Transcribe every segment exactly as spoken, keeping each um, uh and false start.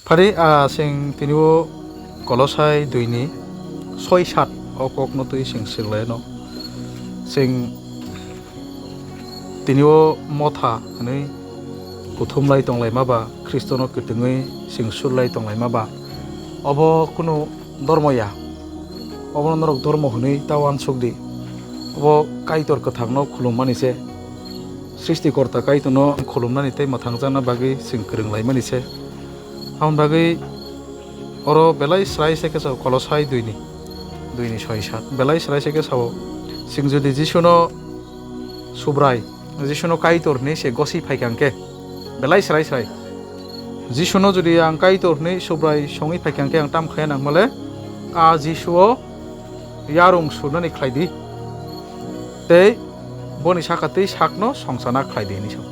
Phari, ah, chwng tini o Kolosai dui ni soi sat o kok no twi chwng swrwnglaino. Chwng tini o motha hwnwi kuthumlai tonglaima ba, Khristono kwtwngwi chwng surlai tonglaima ba, obo kunu dormo ya. Obono norok dormo hwnwi ta uansuk di. Obo Kaitor kwthangno khulummani se. Srishtikorta Kaitorno khulumnani tei mwthangjakna bagwi chwng kwrwng laimani se. Aboni bagwi oro belai srai se khe sao, Kolosai dui ni, dui ni soi sat. Belai srai se khe sao, chwng jodi Jisuno Subrai, Jisuno Kaitor hwnwi se gosi phaikha hwnkhe, belai srai srai. Jisuno jodi ang Kaitor hwnwi Subrai songwi phaikha hwnkhe, ang tam khaya nang hwnmale, a Jisuo yarung surnani khlai di, tei boni saka twi sakno songchana khlai di hwnwi sao.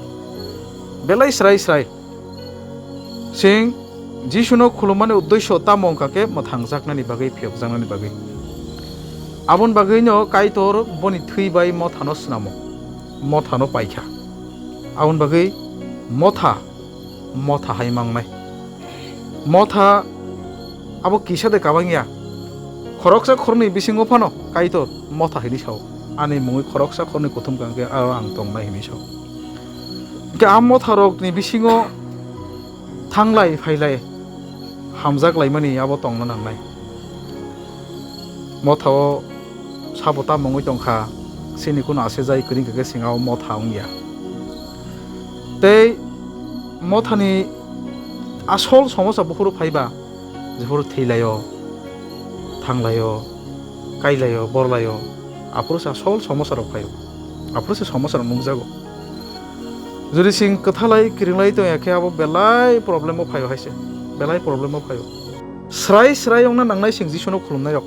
Belai srai srai. Chwng Jisuno khulummani uddesyo tamo wngkha khe mwthangjaknani bagwi, phiyokjaknani bagwi. Aboni bagwino Kaitor boni thwi bai mothano snamo, mothano paikha. Aboni bagwi motha, motha hai mangnai. Motha abo kisa de kabang ya. Khoroksa khoroknwi bisingo phano Kaitor motha hinwi sao. Ani mungwi khoroksa khoroknwi kuthum kang khe aro ang tongnai hinwi sao. Hwnkhe a motharokni bisingo thanglai phailai hamjak laimani abo tongna nangnai. Mothao sabo tamo wngwi tongkha, chini kunu ase jai kwrwngkha khe chwng o motha wngya. Tei mothani asol somosa buphuru phaiba, jephuru thwilaio, thanglaio, kailaio, borlaio, aphuru se asol somosa rok phaio. Aphuru se somosa rok nukjago. Jodi chwng kwthalai, kiringlai tongya khe abo belai problem o phaio hai se. Belai problem o phaio. Srai srai wngna nangnai chwng Jisuno khulumnai rok.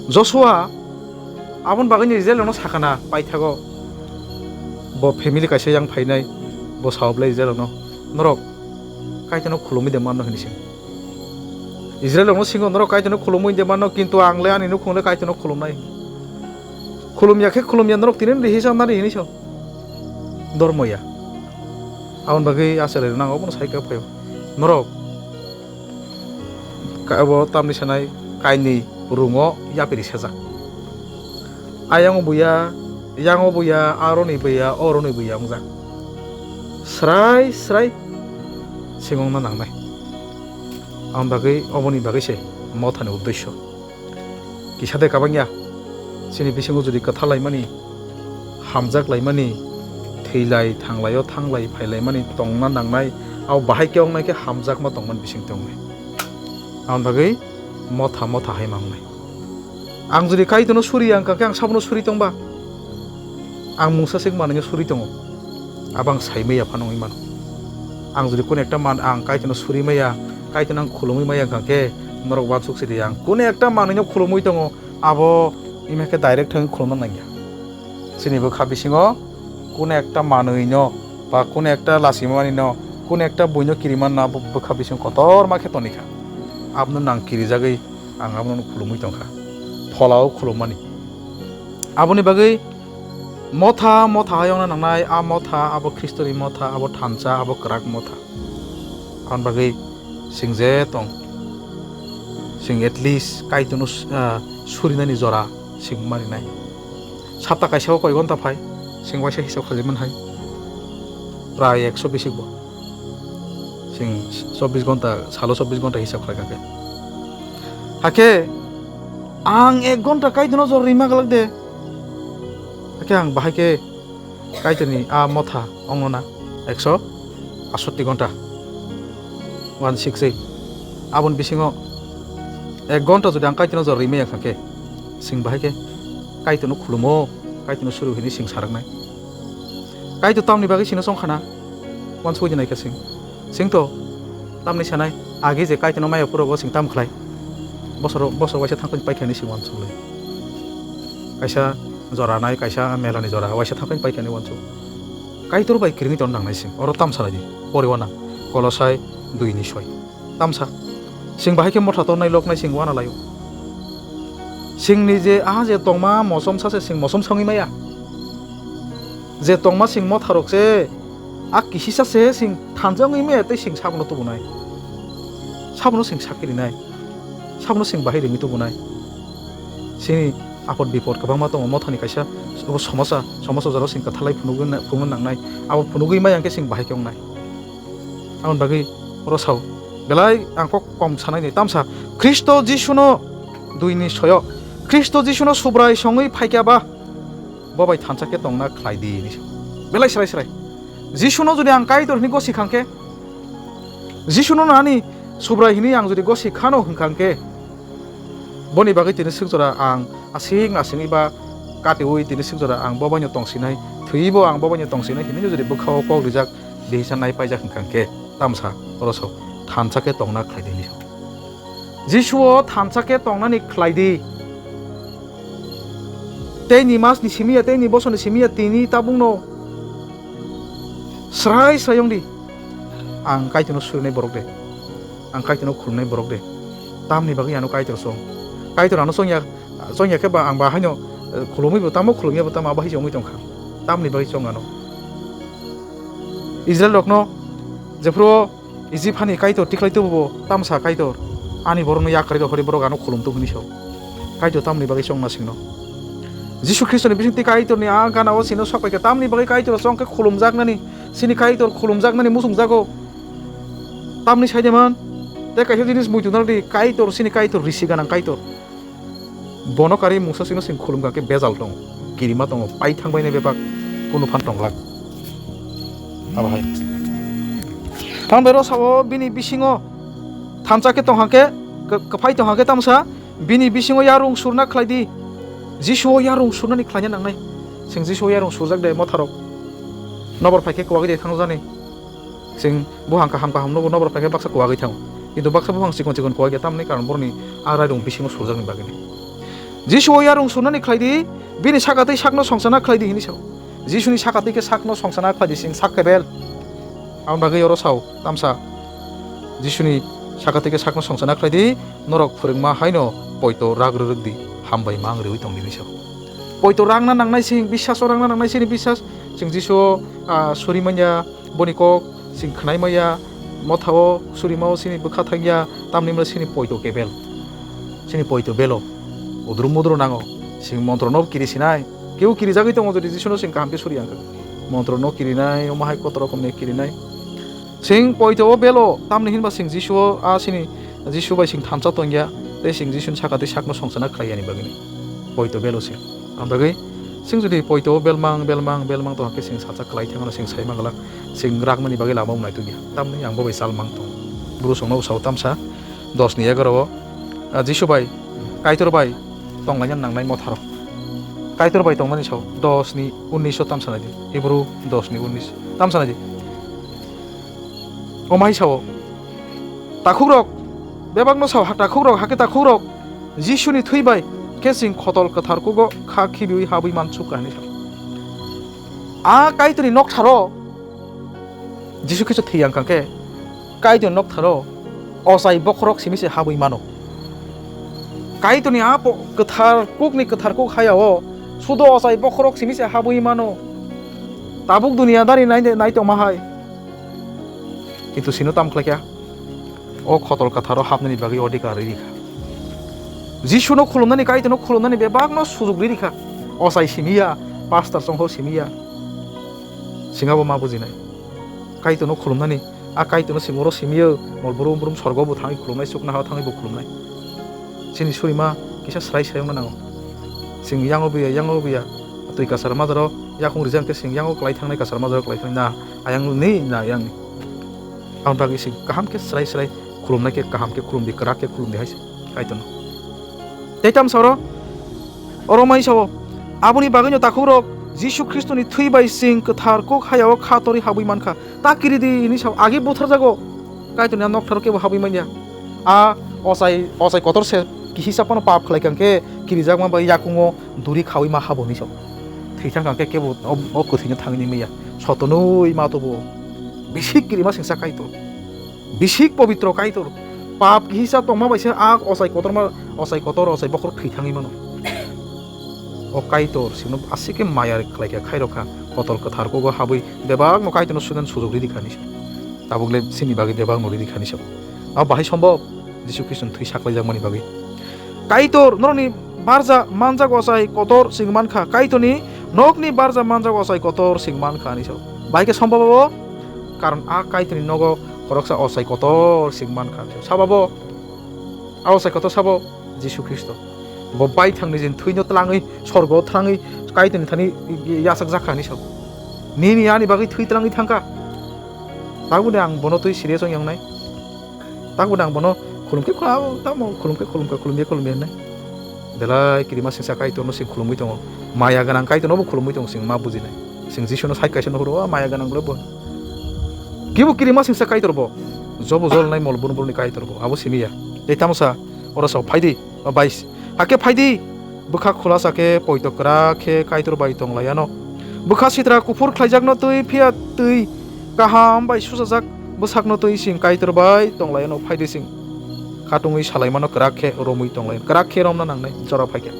Joshua aboni bagwino Israel rokno sakana paithago. Bo family kaisa yang phainai, bo sao belai Israel rokno, "Norok Kaitorno khulumwi de manno," hinwi se. Israel rokno singo, "Norok Kaitorno khulumwi de manno, kintu ang le ani nukhung le Kaitorno khulumnai." Khulumya khe khulumya, norok tini rihisa nari hinwi sao. Dormo ya. Aboni bagwi achai rok nang obono sai khe phaio. Norok ka-, abo tamni sanai kainwi rungo yapiri sejak. Ayang buya, yango buya, aroni buya, oroni buya wngjak. Srai srai singwngna nangnai. Aboni bagwi, oboni bagwi se mothani uddesyo. Kisa de kabang ya. Chini bisingo jodi kwthar laimani, hamjak laimani, thwilai, thanglaio, thanglai, phailaimani tongna nangnai, abo bahai khe wngnai khe hamjakma tongmani bising tongnai. Aboni bagwi motha motha hai mangnai. Ang jodi Kaitorno suri ya wngkha khe ang sabono suri tongba? Ang mungsa se manwino suri tongo. Abo ang sai maya phano wngwi mano. Ang jodi kunu ekta man, ang Kaitorno suri maya, Kaitorno ang khulumwi maya wngkha khe, norok uansuk sidi, ang kunu ekta manwino khulumwi tongo, abo ima khe direct thangwi khulumna nangya. Chini bwkha bisingo kunu ekta manwino ba kunu ekta lachimani no, kunu ekta buino kirimanno abo bwkha bisingo kotorma khe tonikha. Abono nang kirijagwi ang abono khulumwi tongkha. Pholao khulummani. Aboni bagwi motha, motha hai wngna nangnai, a motha, abo Khristoni motha, abo thansa, abo kwrak motha. Aboni bagwi chwng je tong, chwng at least Kaitorno s-, ah, surinani jora chwng marinai. Sapta kaisa o koi gonta phai, chwng waisa hisab khlaiman hai. Prai ekso bisi bo. Chwng chobbish gonta, salo chobbish gonta hisab khlai kha khe. Hakhe ang ek gonta Kaitorno jora rima glak de. Hakhe ang bahai khe Kaitorni a motha ongno na ekso asotti gonta, one six eight. Aboni bisingo ek gonta jodi ang Kaitorno jora rima ya kha khe, chwng bahai khe Kaitorno khulumo, Kaitorno suru hini chwng saraknai. Kaitor tamni bagwi chwngno chong khana, uansuk di nai khe chwng. Chwng to tamni sanai, agi je Kaitorno maya phurogo chwng tam khlai. Bosoro, bosor waisa thangkhani paikha hinwi chwng uansuk lai. Kaisa jora nai, kaisa melani jora waisa thangkhani paikha hinwi uansuk. Kaitor bai kiringwi tongna nangnai chwng. Oro tam salai di. Poriwo nang. Kolosai dui ni soi. Tamsa. Chwng bahai khe motha tornai loknai chwng uana laio. Chwngni je, aha je tongma mosom sa se chwng mosom songwi maya. Je tongma chwng motharok se A kisisa se sing thansa wngwi maya tei sing sabono tubunai. Sabono sing sakhi rinai. Sabono sing bahai ringwi tubunai. Sini apot bipot kwbangma tongo, mothani kaisa somosa, somosa jorao sing kwthalai phunugwi na-, phunugwi nangnai. Abo phunugwi maya hwnkhe sing bahai khe wngnai. Aboni bagwi oro sao, belai ang kok kom sanai ni tamsa, Khristo Jisuno duini soyo, Khristo Jisuno Subrai songwi phaikya ba, bo bai thansa khe tongna khlai di hinwi sao. Belai srai srai. Jisuno jodi ang Kaitor hinwi gosi khang khe, Jisuno nani Subrai hinwi ang jodi gosi khano hwnkha hwnkhe, boni bagwi tini swk jora ang asing asing iba katiui tini swk jora ang bo baino tongsinai, thwibo ang bo baino tongsinai hinwi jodi bwkhao kok rijak, bihisa nai paijak hwnkha hwnkhe tamsa oro sao thansa khe tongna khlai di hinwi sao. Jisuo thansa khe tongnani khlai di. Tei ni mas ni simi ya, tei ni bosor ni simi ya, tini tabuk no srai srai wng di. Ang Kaitor no surinai borok de. Ang Kaitor no khulumnai borok de. Tamni bagwi ano Kaitor song. Kaitor ano song ya, song ya khe ba ang ba haino, eh, khulumwi bo tamo, khulumya bo tamo, abo hai se wngwi tong kha. Tamni bagwi song ano. Israel rok no jephru Ijip hani Kaitor tikhlai tubuo tamsa Kaitor, ani borokno yakarwi rok hori borok ano khulum tubuni sao. Kaitor tamni bagwi chongna singno. Jisu Khristoni bisingtwi Kaitorni a gana o sino sok pai khe tamni bagwi Kaitor chong khe khulumjaknani, sini Kaitor khulumjaknani muchungjago. Tamni saide man, tei kaisa jinis muitu naldi Kaitor, sini Kaitor risi ganang Kaitor. Bono kari mungsa sino sing khulum kha khe bejal tongo, kirima tongo, pai thang bainai bebak kunu phan tong glak. Abo hai. Tang bero sao bini bisingo thansa khe tong kha khe, k-, kwphai tong kha khe tamsa bini bisingo yarung surna khlai di. Jisuo yarung surnani khlaina nangnai. Sing Jisuo yarung surjak de motharok. Nobor phai khe kwagwi de thang jani. Chwng buphang kaham kaham nugo, nobor paikhe baksa kuwagwi thango. Kintu baksa buphang chikon chikon kuwagya, tamni karon boroni a rairung bisingo surjakni bagwini. Jisu o yarung surnani khlai di, bini saka tei sakno songsana khlai di hinwi sao. Jisuni saka tei khe sakno songsana khlai di, chwng sak kebel. Aboni bagwi oro sao, tamsa Jisuni saka tei khe sakno songsana khlai di, norok phwrwngma haino poito rak rwrwk di, hambai mang rwui tong di hinwi sao. Poito rakna nangnai chwng, biswas o rakna nangnai chini biswas, chwng Jisu o, ah, suri manya, boni kok chwng khwnai maya, motha o, surima o chini bwkha thangya, tamni hwnba chini poito kebel, chini poito belo, udru mudru nango, chwng montro no kiri sinai, kebo kirijagwi tongo, jodi Jisu no chwng kaham khe suri yang kha, montro no kirinai, omo hai kotor rokom ni kirinai, chwng poito o belo, tamni hwnba chwng Jisu o, a chini Jisu bai chwng thansa tongya, tei chwng Jisu ni saka tei sakno songsana khlai yani bagwini poito belo chwng. Ang bagwi chwng jodi poito o belmang, belmang, belmang tongkha khe chwng salsa kwlai thangmano chwng sai manglak, chwng rakmani bagwi lama wngnai tubya. Tamni ang bo bai chal mang tongo. Bwrwi chwngno bwsao tamsa dos ni egaroh o, ah, Jisu bai, Kaitor bai tonglaina nangnai motharok. Kaitor bai tongnani sao dos ni unnish o tamsa nai di. Hibru dos ni unnish. Tamsa nai di. Omo hai sao, takhukrok, bebakno sao, ha, takhukrok, hakhe takhukrok, Jisuni thwi bai khe chwng khotol kwthar kugo kha khibiui habwi mansukha hinwi sao. A Kaitorni noktharo Jisu Khristo thwi yang kha khe, Kaitorni noktharo ochai bokhorok simi se habwi mano. Kaitorni a po-, kwthar kukni kwthar kuk hayao sudo ochai bokhorok simi se habwi mano. Tabuk duniya dari nai, nai tongma hai. Kintu sino tam khlai kha. O khotol kwtharo hapnani bagwi odhikar riri kha. Jisuno khulumnani, Kaitorno khulumnani bebakno sujuk riri kha. Ochai simi ya, pastor chongho simi ya. Singabo ma bujinai. Kaitorno khulumnani, a Kaitorno singoro simiyo, mol brum brum sorgo bo thangwi khulumnai, chuknoha thangwi bo khulumnai. Chini surima kisa srai srai wngna nango. Chwng yango buya, yango buya. Twi kasar majaro yakung rijak khe chwng yango kwlai thangnai, kasar majaro kwlai thangnai. Na, ayang ni, na, ayang ni. Aboni bagwi chwng kaham khe srai srai khulumnai khe kaham khe khulum di, kwrak khe khulum di hai se Kaitorno. Tei tamsa oro, oro mai sao, aboni bagwino takhukrok Jisu Khristoni thwi bai chwng kwthar kuk hayao kha torwi habwi man kha. Ta kiri di hinwi sao, agi butharjago. Kaitorni a noktharo kebo habwi manya. A ochai, ochai kotor se kihisa phano pap khlai kha hwnkhe kirijakma bai yakungo duri khaui ma habo hinwi sao. Thwi thang kha hwnkhe kebo o, o kwthwino thangwi manya. Sotonwi ma tubo. Bisik kirima singsa Kaitor. Bisik pobitro Kaitor. Pap kihisa tongma bai se a ochai kotorma, ochai kotor, ochai bokhorok thwi thangwi mano. O Kaitor chwngno aswk khe maya khlai kha, khairok kha, kotol kwthar kogo habwi bebakno Kaitorno suinani sujok ridi kha hinwi sa. Tabuk le chini bagwi bebakno ridi kha hinwi sa. Abo bahai sombok? Jisu Khristoni thwi saklaijakmani bagwi. Kaitor norokni barja manjak ochai kotor chwng man kha, Kaitorni nokni barja manjak ochai kotor chwng man kha hinwi sa. Bahai khe sombok abo? Karon a Kaitorni nogo khoroksa ochai kotor chwng man kha hinwi sa. Sabo abo? A ochai kotor sabo? Jisu Khristo. Bo baithangni jin thwino tlangwi, sorgo tlangwi, Kaitorni thani yachak jak kha hinwi sa. Nini ani bagwi thwi tlangwi thang kha. Tabukni ang bono twi serious wng yang nai. Tabukni ang bono khulum khe khulum, tamo khulum khe khulum kha, khulum ya khulum ya hinwi. Belai kirima singsa Kaitorno sing khulumwi tongo. Maya gwnang Kaitorno bo khulumwi tongo, sing ma bujinai. Sing Jisuno sai kaisa nuhuro, "O maya gwnang le bo." Kibo kirima singsa Kaitor bo. Jobo jolnai mol bun bunni Kaitor bo. Abo simi ya. Tei tamo sa, oro sa, "Phaidi, o bais. Hakhe phaidi, bwkha khulasa khe poito kwrak khe Kaitor bai tong lai ano. Bwkha sitra kuphur khlaijakno twi phiya twi kaham bai suchajak bwsakno twi sing Kaitor bai tong lai ano, phaidi sing." Khatungwi salaimano kwrak khe romwi tong lai. Kwrak khe romna nangnai jora phai khe.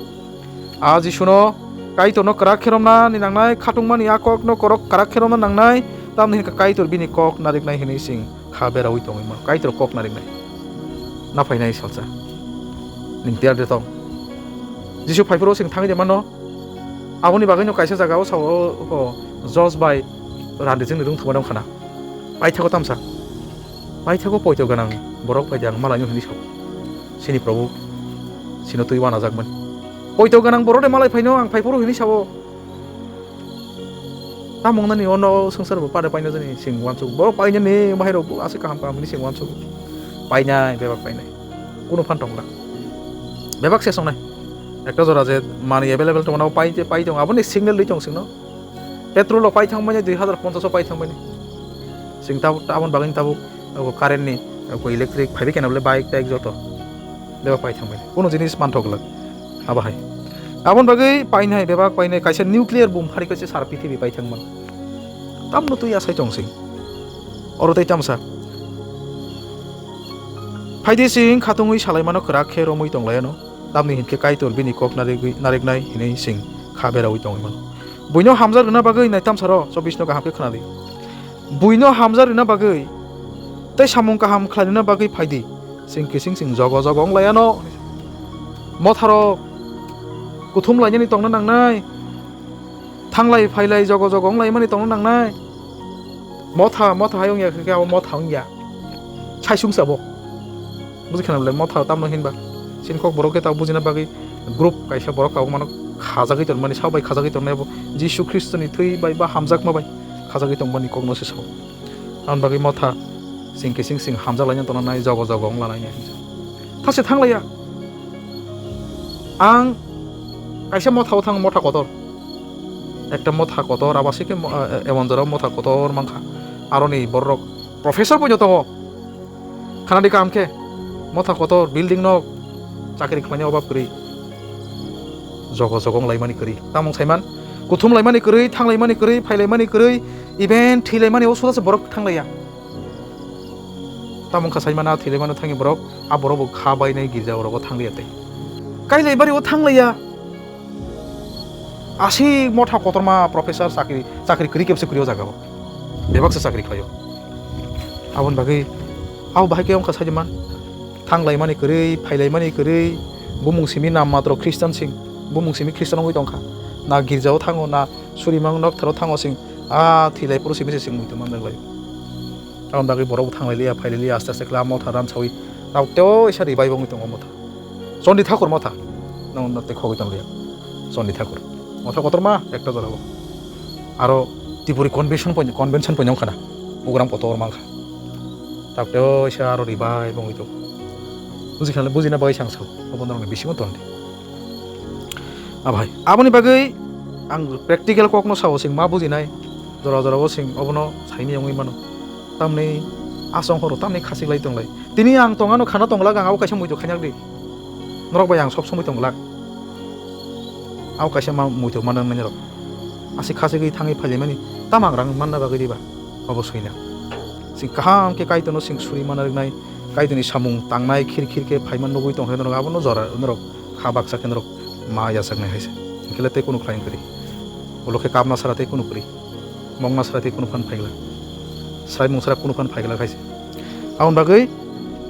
A Jisuno Kaitorno kwrak khe romnani nangnai, khatungmani a kokno korok kwrak khe romna nangnai, tamni hwn khe Kaitor bini kok nariknai hinwi sing kha beraui tongwi mano. Kaitor kok nariknai. Na phainai salsa. Ning tiyar de tong. Jisu phaiphuru sing thangwi de mano. Aboni bagwino kaisa jagao sao, o, o, Jos bai randijwngni rwngthoma dong khana. Paithago tamsa. Paithago poito gwnang borok bai de ang malaino hinwi sao. Sini Probhu, sino twi uanajakmani. Poito gwnang borok de malai phaino ang phaiphuru hinwi sao. Tamung nani ono swngchar bo pare paina jani sing uansuk. Borok painani bahai rok bo aswk kaham kaham hinwi sing uansuk. Painai, bebak painai. Kunu phan tongla. Bebak se songnai. Ekta jora je mani available tongna pai, pai tong. Aboni signal ri tong singno. Petrol rok pai thang mani, dui hazar ponchash o pai thang mani. Sing tabuk, tabon bagwini tabuk, abo current ni, abo electric phaibai kena bole bike taik joto. Bebak pai thang mani. Kuno jinis manthok glak. Abo hai. Abon bagwi painai, bebak painai, kaisa nuclear boom phari kaisa sara pithibi pai thang man. Tamno twi asai tong sing. Oro tei tamsa. Phaidi sing khatungwi salaimano kwrak khe romwi tong lai ano. Tamni hinkhe Kaitor bini kok narigwi, nariknai hinwi sing kha beraui tongwi mano. Buino hamjak rwna bagwi naitam saro chobbish no kaham khe khwnadi. Buino hamjak rwna bagwi tei samung kaham khlai rwna bagwi phaidi. Sing kising sing jogo jogo wng lai ano. Motharok kuthum lainani tongna nangnai. Thanglai phailai jogo jogo wng laimani tongna nangnai. Motha, motha hai wngya khe abo motha wngya. Saisung sabo. Buji khana bole motha tamno hinba. Sini kok borok khe ta bujina bagwi group kaisa borok tabuk mano khajagwi tonmani, sabai khajagwi tonmani abo Jisu Khristoni thwi bai ba hamjakma bai khajagwi tongmani kokno se sao. Aboni bagwi motha sing kising sing hamjak laina tongna nai, jogo jogo wng lanai nai. Thase thanglaiya. Ang kaisa motha o thang, motha kotor. Ekta motha kotor, abo se khe mo-, eh, emon jora motha kotor mankha. Aroni borok professor poito tongo. Khanadi kam khe motha kotor, building nok, chakri khlaina obab kwrwi. Jogo jogo wng laimani kwrwi. Tamung saiman, kuthum laimani kwrwi, thang laimani kwrwi, phai laimani kwrwi, even thwi laimani o suda se borok thang laiya. Tamung kha saimano, thwi laimano thangwi borok, a borok bo kha bainai girja orogo thang liya tei. Kailai bari o thang laiya. Asi motha kotorma professor chakri, chakri kwrwi kebse kwrwi o jaga o. Bebak se chakri khlaio. Aboni bagwi, abo bahai khe wngkha saiman. Thang laimani kwrwi, phai laimani kwrwi, bumung simi nam matro Christian sing, bumung simi Christian wngwi tongkha. Na girja o thango, na surimang nok tharo thango sing, a thwi lai phuru simi se sing muitu manjak lai. Aboni bagwi borok bo thang lai liya, phai lai liya, aste aste khe lama o tha ran sawi. Tabuk tei o isa revive wngwi tongo motha. Chondi Thakur motha. Nang no tei khogwi tong liya. Chondi Thakur. Motha kotorma ekta jora o. Aro Tripuri convention pon-, convention pon wngkha na. Program kotor mankha. Tabuk tei o isa aro revive wngwi tongo. Buji khana, bujina bagwi sang sao. Obo norokni bisingo tondi. Abai, aboni bagwi ang practical kokno sao, sing ma bujinai, jora jora o sing obono saini wngwi mano. Tamni asong horo tamni khachik lai tong lai. Tini ang tong ano khana tong glak, ang abo kaisa muitu khainyak di. Norok bai ang sob somoi tong glak. Abo kaisa ma muitu manang nai norok. Aswk khachigwi thangwi phailaimani, tamo ang rang manna bagwi diba? Obo swi na. Sing kaham khe Kaitorno sing suri mana rwnai, Kaitorni samung tangnai khir khir khe phaima nugwi tong khe norok abono jora norok kha baksa khe norok ma yachaknai hai se. Hwnkhe le tei kunu khlai wngkha di. Ulo khe kapna sara tei kunu kwrwi. Mokna sara tei kunu phan phaigla. Sraimung sara kunu phan phaigla khaise. Aboni bagwi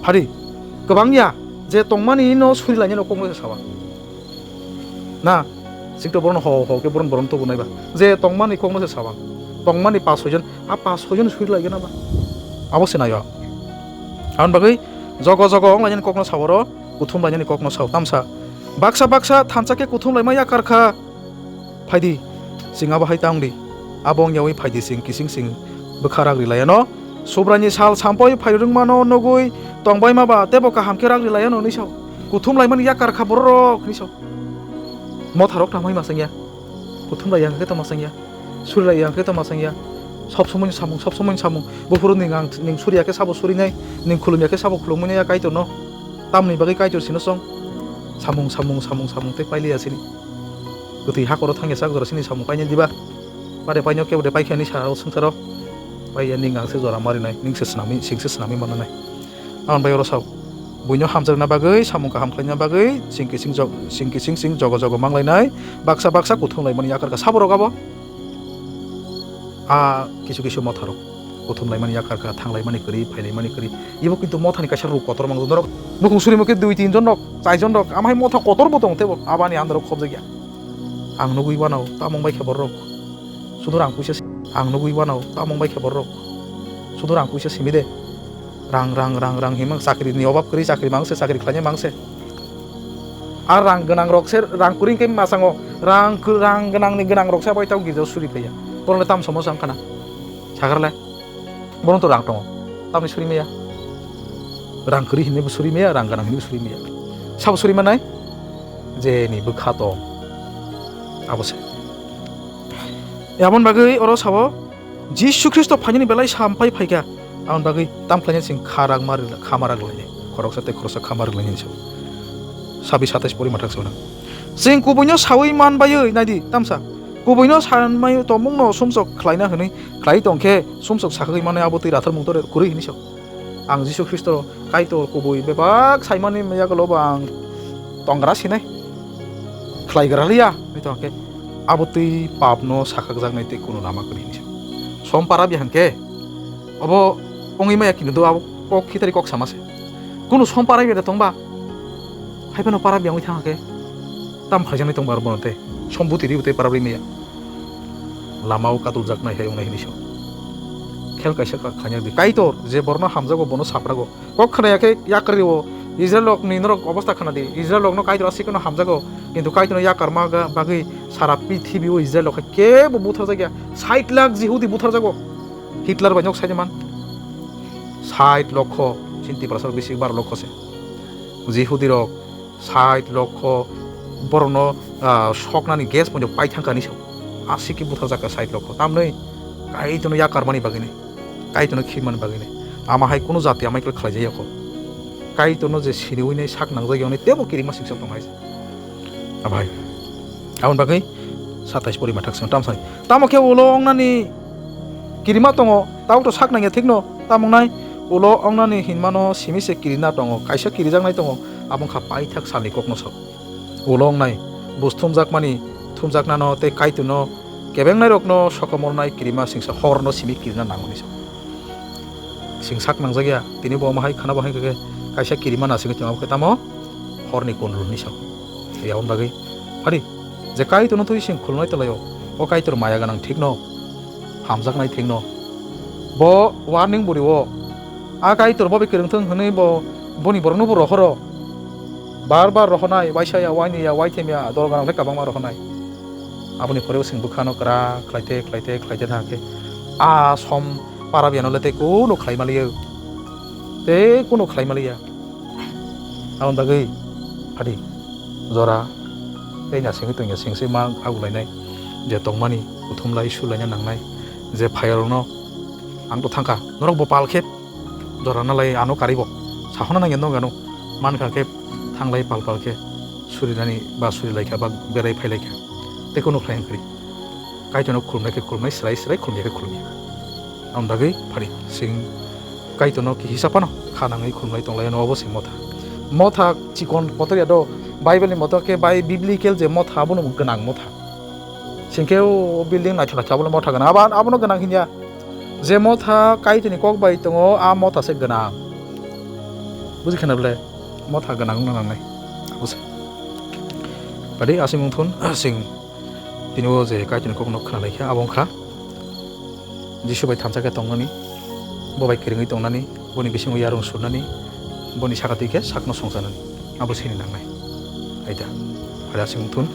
phadi kwbangya je tongmani no suri lainani kok no se sawa. Na, sikto boron ho ho ke boron boron tobo naiba. Je tongmani kok no se sawa. Tongmani pas soi jon, a pas soi jon suri laigena ba. Abo se nayo. Aboni bagwi jogo jogo ong lainani kok no saworo. Kuthum lainani kokno sao tamsa. Baksa baksa thansa khe kuthum laima yakar kha. Phaidi, chwng abo hai ta wng di. Abo wng yaui phaidi chwng kising chwng bwkha rak ri laiano. Subraini sal sampoi phai rwngmano nugui tongbaima ba tebo kaham khe rak ri laiano hinwi sao. Kuthum laimani yakar kha bororok hinwi sao. Motharok tamo hai ma chwngya. Kuthum lai yang khe tamo chwngya. Suri lai yang khe tamo chwngya. Sob somoi samung, sob somoi samung. Buphuru ning ang, ning suriya khe sabo surinai, ning khulumya khe sabo khulumwi nai ya Kaitorno. Tamni bagwi Kaitor sino chwng. Samung, samung, samung, samung tei pailiya sini. Kwtwi hakoro thangya sak jora sini samung painai diba. Pare paino kebo de paikha ni sara o swngcharo. Paiya ning ang se jora marinai, ning se swnamwi, sing se swnamwi mananai. Aboni bagwi oro sao, buino hamjakna bagwi, samung kaham khlaina bagwi, sing kising jog-, sing kising sing jogo jogo manglainai, baksa baksa kuthum laimani yakar kha. Saborok abo? A kisu kisu motharok. Kuthum laimani yakar kha, thang laimani kwrwi, phai laimani kwrwi. Ibo kintu mothani kaisa ruk kotor mang norok. Nukhung surimo khe dui tin jon rok, char jon rok, amhai motha kotor bo tong tebo, abani andaro khobjakya. Ang nugwi wanao, tamung bai khe borok. Sudu rang puisa si-, ang nugwi wanao, tamung bai khe borok. Sudu rang puisa simi de. Rang, rang, rang, rang himang chakri ni obab kwrwi chakri mang se, chakri khlainai mang se. Ar rang gwnang rok se, rang kwrwi khe masango, rang kw-, rang gwnang ni gwnang rok se abo tau girja suri phaiya. Borok le tam somosa wng khana. Sagar le, borok to rang tongo. Tamni suri maya. Rang kwrwi hinwi bo suri maya, rang gwnang hinwi bo suri maya. Sabo suri manai? Je ni bwkha tong. Abo se. Aboni bagwi oro sabo, Jisu Khristo phainani belai sampai phaikha, aboni bagwi tam khlaina chwng kha ragma rwla-, khama raglainai, khoroksa tei khoroksa khama rwlainai hinwi sao. Sabis satais pori mathak sao nang. Chwng kubuino saui man baiwi naidi tamsa. Kubuino sanmai tongmungno sumsok khlaina hwnwi khlai tongkhe sumsok sakhagwi manwi abo twi ratharmung tore kwrwi hinwi sao. Ang Jisu Khristo Kaitor kubui bebak saimani yagulo bo ang tongra sinai, khlaigra liya, hwnwi tongkhe abo twi papno sakhakjaknai tei kunu lama kwrwi hinwi sao. Som para bihang khe obo wngwi maya kintu abo kok khitari kok sama se. Kunu som para bihang tongba, hai phano para bihang wngwi thangkhe tam khaijaknai tongba aro bono tei som buti riwi tei para bihang maya. Lama o katuljaknai hai wngnai hinwi sao. Khel kaisa ka khaina di. Kaitor je borno hamjago bono saprago. Kok khna ya khe yakri o Israel rok ni norok obostha khna di. Israel rok no Kaitor asik no hamjago. Kintu Kaitor no yakar ma ga bagwi sara pithibi o Israel rok kebo butharjak ya. Sait lakh Jihudi butharjago. Hitler bai nok sai man. Sait lokho, Chinti prasar bisi bar lokho se. Jihudi rok sait lokho borokno, ah, soknani gas pono pai thangkha hinwi sao. Asiki butharjak kha sait lokho. Tamni Kaitorno yakarmani bagwini, Kaitorno khimani bagwini. Ama hai kunu jati amai khlai khlaijaya kho. Kaitorno je siniwi nai sak nangjak yoni tebo kirima siksa tong hai se. Abai. Aboni bagwi satais pori mathak sing tamsani. Tamo khe ulo ongnani kirima tongo, tabuk to sak nangya thikno, tamo wngnai ulo ongnani hinmano simi se kirina tongo, kaisa kirijaknai tongo, abo wngkha paithak salni kokno sao. Ulo ongnai, bus thumjakmani, thumjaknano tei Kaitorno kebengnai rokno sokomornai kirima singsa horno simi kirina nango hinwi sao. Sing sak nangjakya, tini bo omo hai khana bo hai khe kaisa kirima nasingwi tongma khe tamo horni kunrwi hinwi sao. Tei aboni bagwi phari je Kaitorno twi sing khulumnai twlaio, o Kaitor maya gwnang thikno, hamjaknai thikno. Bo warning buri o. A Kaitor bo bai kwrwng thung hwnwi bo boni borokno bo rohoro. Bar bar rohonai, waisa ya, waini ya, waitham ya, dol gwnang khe kwbangma rohonai. Aboni pore bo chwng bwkhano kwrak khlaite, khlaite, khlaite thang khe a som para biyano le tei kunu khlai maliya. Tei kunu khlai maliya. Aboni bagwi phadi jora tei nasingwi tongya singse ma agulainai je tongmani kuthumlai sulaina nangnai je phaiyarokno ang to thangkha norok bo pal khe jora nalai ano karibo sahona nangya nogano mankha khe thanglai pal pal khe surinani ba surilaikha ba berai phailaikha tei kunu khlai wngkhe. Kaitorno khulumnai khe khulumnai, srai srai khulumya khe khulumya. Aboni bagwi phari chwng Kaitorno kihisa phano kha nangwi khulumlai tonglaio, obo se motha. Motha chikon kotor ya do, Bible ni moto khe bai biblical je motha, abono gwnang motha. Singkhe o building naithok naithok, abono motha gwnang. Abo, abono gwnang hinya. Je motha Kaitorni kok bai tongo, a motha se gwnang. Buji khana bole? Motha gwnang wngna nangnai. Abo se. Badi asing wngthun, asing. Tini o je Kaitorni kokno khwnalai khe, abo wngkha Jisu bai thansa khe tongnani, bo bai kwrwngwi tongnani, boni bisingo yarung surnani, boni saka twi khe sakno songchanani. Abo sini nangnai. Aida. Ari asing wngthun.